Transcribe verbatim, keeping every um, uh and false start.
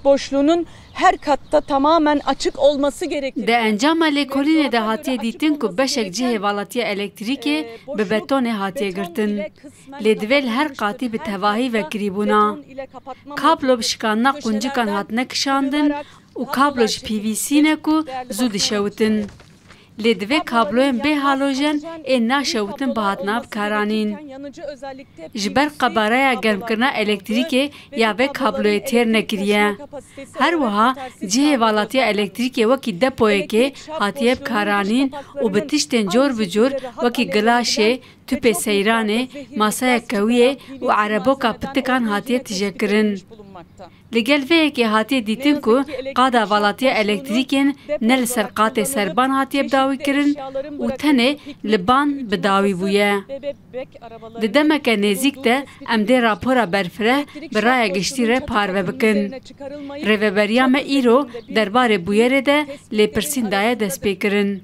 boşluğunun her katta tamamen açık olması gerekir. Di encama lêkolînê de hatiye dîtin ku beşek cihê valatiya elektrîkê bi betonê hatiye girtin. Lê divê li her qatî bi tevahî vekirîbûna. Kablo bi şikandina quncikan hatine kişandin û kablo ji P V C ne ku zû dişewitin. Lê divê kabloyên bê halojen ên naşewitin bihatina bikaranîn. Ji ber qebareya germkirina elektrîkê ya vê kabloyê têr nekiriye. Her wiha cihê valatiya elektrîkê wekî depoyekê hatiye bikaranîn û bi tiştên cor bi cor wekî gilaşê, tüpê seyranê, masaya kewiyê û ereboka pitikan hatiye tijekirin. Li gel vê yekê hatiye dîtin ku qada valatiya elektrîkên ne li ser qatê serban hatiye bidawî kirin û tenê li ban bi dawî bûye. Di demeke nêzîk de em dê rapora berfireh bi raya giştî re parve bikin. Rêveberiya me îro derbarê bûyerê de lêpirsîn daye destpêkirin.